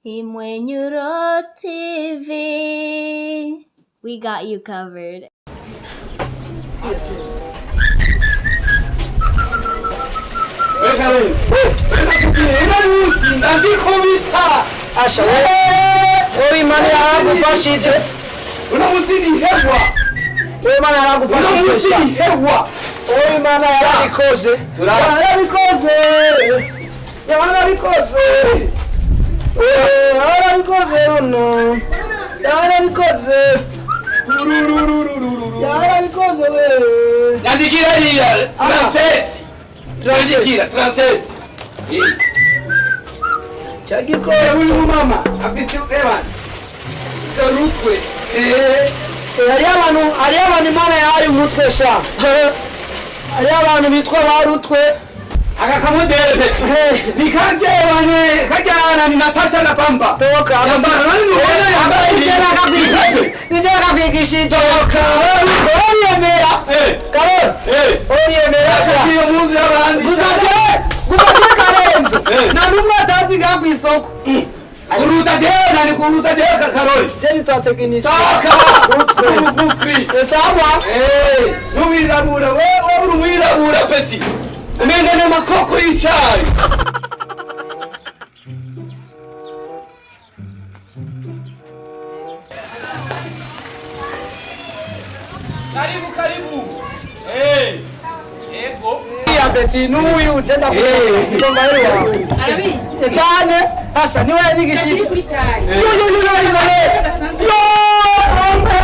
Imwenyuro TV. We got you covered. Ndazikubita. Asha wewe Imana yaragufashije. Uno munsi ni hewa. Wewe Imana Uno yaragufashije. munsi ni hewa. Wewe Imana yarabikoze. Yarabikoze. Yarabikoze. Yarabikoze no. Yarabikoze. Yarabikoze wewe. Nyandikira hariya 37. Nyandikira 37. Chagikora Uyu mumama afise ewan. Serutwe. Hariyo abantu Imana yahaye umutwe sha. Hariyo abantu bitwa ba rutwe. Aka kamodele peti. Ni kagebane kajyana ni Natasha na Pamba. Toka. Yambara nani ubona yambara. Nije nakakwigisha toka. Uriyemera. Karoli. Uriyemera sha. Iyo muzi y'abandi. Gusa jewe Karenzo. Nta n'umwe atazi ngaha kw'isoko. Kuruta jewe nani kuruta jewe Karoli. Je nitwa tekinisiye. Toka. Mugufi. Sawa. N'umwirabura wewe uri umwirabura peti. Umenga n'amakoko y'icayi. Karibu karibu. Ego. Ya peti n'uyu je ndakugomba wawe. Arabizi. Cyane. Asha niwe yanyigishije. Kiri kuri tayi. Yo yo yo yo Isabel. Yo ngwe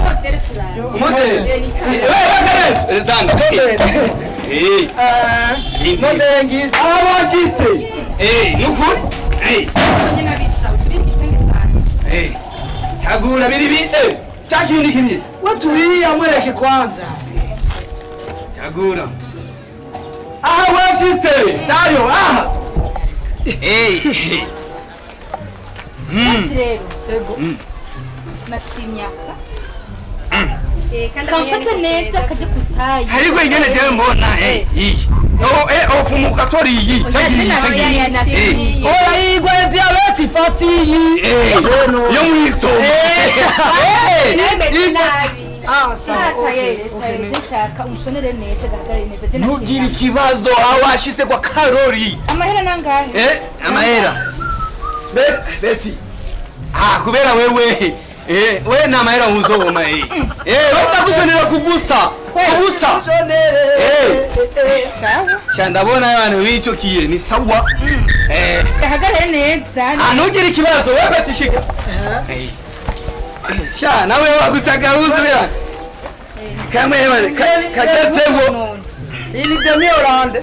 Modele turara. Modele. Wewe Zanga. Modele ngizi. Abashise. Nukuri. Sonye n'abica turi igitenge cyane. Chagura biri bi. Chakindi kiri. We turiya mwereke kwanza. Chagura. Aha washise. Dayo aha. Ati rero Yego. nashimye aka. Kamfate neza kaje ku tayi. Ariko ingene jewe mbona iyi. Oh ofumuka tori iyi. Chagiyi chagiyi. Oya yigwa diabete ifatiyi. Yo mwiso. Ah sawa. Taye taye je nshaka umushonere neza gahagarare neza je Ntugire nashimye. ikibazo aho washise kwa Karori. Amahera nangahe? Amahera. Beti. Ah, kubera wewe. We na amahera uzoma We ndagushonera kubusa. Kubusa. Sawa. Sha ndabona abantu bicukiye ni sawa. Gahagarare neza. Ah, ntugire ikibazo wewe Beti shika. Sha nawe wagusaga uzuya. Kamwe kagezeho. Iyi ni demi Hollande.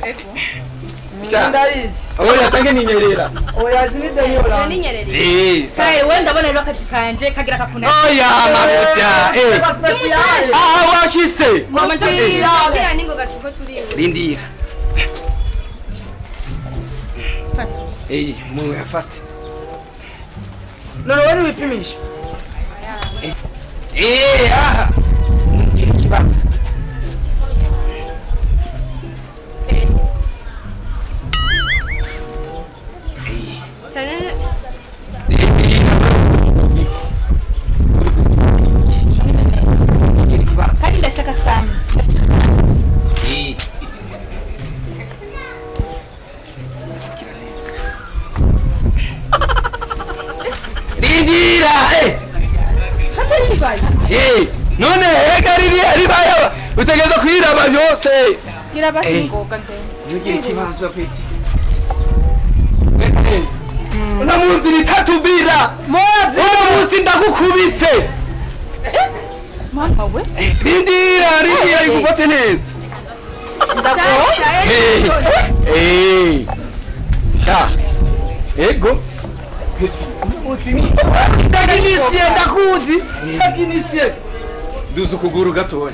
Sha. Ndayizi. Oya tange ninyerera. Oya izi ni demi Hollande. Sawa. Taye we ndabona rero akazi kanje kagira kakuna. Oya mabuja. Ba special. Ah, washise. Mama nje Rindira. Mungu afate. None wewe wipimisha. Aha. Ntugire ikibazo. Ntugire ikibazo. Kandi ndashaka samedi. Rindira. Kandi ribaye. None reka ririya ribaya utegereza kwiraba byose. Gira basi ngoga ngende. Ntugire ikibazo peti. Uno munsi ni tatubira. Mozi. Uno munsi ndagukubitse. Mama we. Rindira, rindira ikufote neza. Sha. Ego. Peti. Uno munsi ni Tekinisiye ndakuzi. Tekinisiye. duza ukuguru gatoya.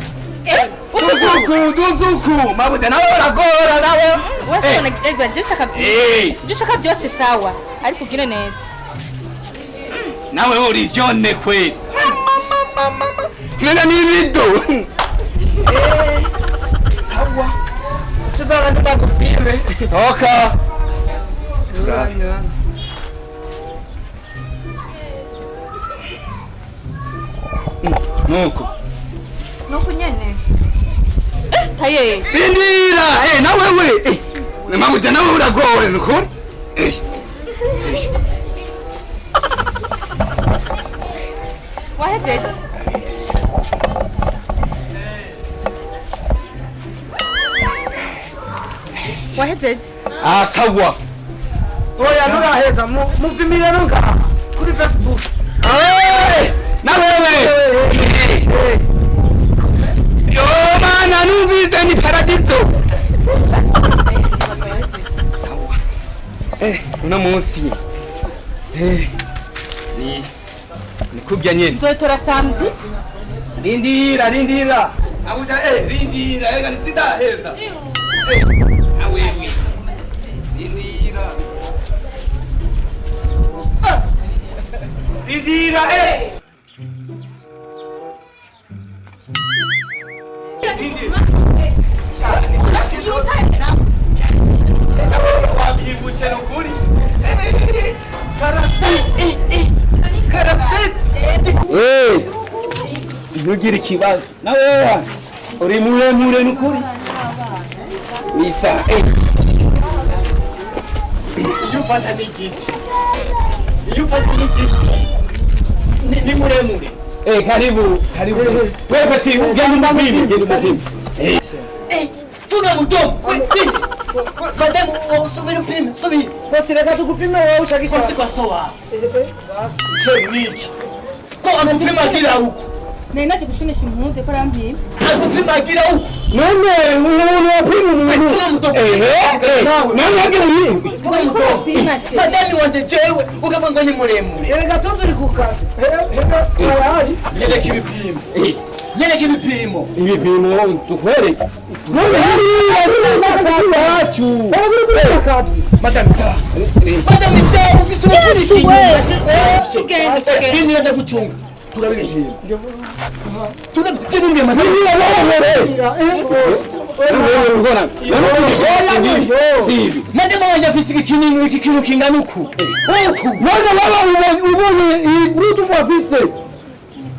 Duzuku, duzuku. Mabuja nawe baragora nawe. Wese eba je ushaka byose. Je ushaka byose sawa. Ariko ugire neza. Nawe uri jone kweli. Mena ni bido. Sawa. Tuzana ndakupime. Toka. Nuko. Nuko nyene. Taye. Rindira, na wewe. Mabuja nawe uragowe nukuri. Wahejeje. Wahejeje. Ah sawa. Oya nuraheza mupimire nunga kuri Facebook. Na wewe. Yo mana numvise ni paradiso. Sawa. Uno munsi. Ni nikubya nyene. Nzotora samedi. Rindira, rindira. Abuja rindira, ega nitsidaheza. Awewe. Rindira. Rindira Rindira. Wabyibushe nukuri. Ntugire ikibazo. Nawe uri muremure nukuri. Misa Iyo ufata n'igiti. Iyo ufata n'igiti. Ni muremure. Karibu, karibu. Wewe pati ugenda mupime, genda mupime. Funga mudomo. Madame, usubire upime, subire. Bosi reka tukupime wewe ushakisha. Bosi kwa sowa. Basi. Che niki. Ko akupima kila huku. Nari gushimisha impunzi ko arambye. Akupima kila huku. None umuntu wapima umuntu. Funga mudomo. None yake muri. Funga mudomo. Madame wanje jewe ukavuga ngo ni muremure. Erega tuzuri ku kazi. Nyereka ibipimo. Nyereka ibipimo. Ibipimo tukwereke. None wacu. Madame ta. Madame ta ufise umufuniki inyuma. Bindi ndagucunga. Turabira hino. Turabira madame. Madame wanje afise ikintu iki kintu kingana uku. Uku. None baba ubonye iyi Bluetooth afise.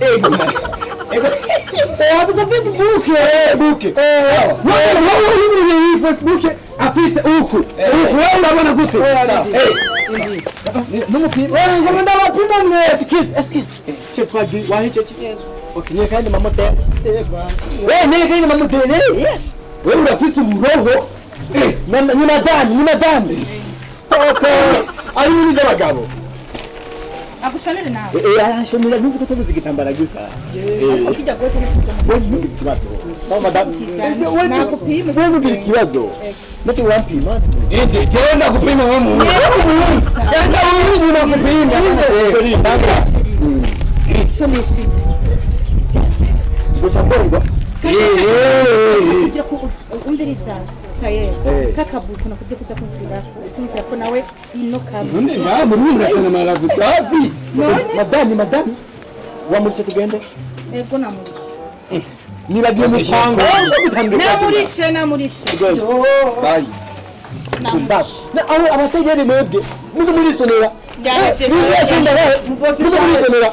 Ego. Ego. Afise Facebook. Book. Sawa. None baba ubonye iyi Facebook afise uku. Uku wewe urabona gute? Numupima. Wewe ngoma ndabapima mwese. Excuse, excuse. Che twagi wahejeje. Okay, nyereka ndi mamodele. Wewe nyereka ndi mamodele. Yes. Wewe urafise uburoho. Ni madame, ni madame. Okay. Ari muri z'abagabo. Agushonere nawe. Arashonera ntuzi ko tubuze igitambara gusa. Kijya gute Wewe ntugire ikibazo. Sawa madame. Nakupima. Wewe ntugire ikibazo. Nacyo urampima. Ende tenda kupima wewe muntu. Enda wewe nyuma kupima. Sorry, ndanga. Zocha mbongo. Umviriza kaye kakabuto nakubye kuza kunsirako kunsirako nawe ino kabu. None nga murunga sana maravu safi. Madame, madame. Wamurishe tugende. Ego namurishe. Nibagiye mupango. Namurishe, namurishe. Bye. Na aho abategere mwebwe muze murisonera. Muze murisonera.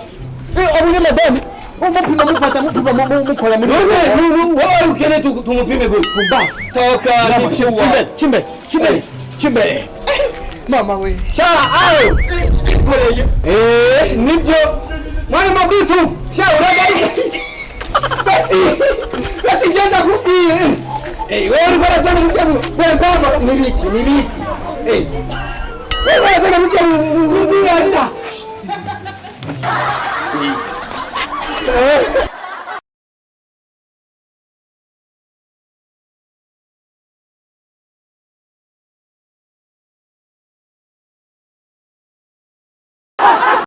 Abone madame. Umupima mufata mupima mukora muri. Wewe ukene tumupime gute? Basi. Toka ni chimbe chimbe chimbe chimbe. Mama we. Sha ayo. Ikoreye. Nibyo. Mwana ma Bluetooth. Sha uragaye. Basi genda kubwiye. Wewe uri barazana mujya mu. Wewe baba nibiki nibiki. Wewe barazana mujya mu.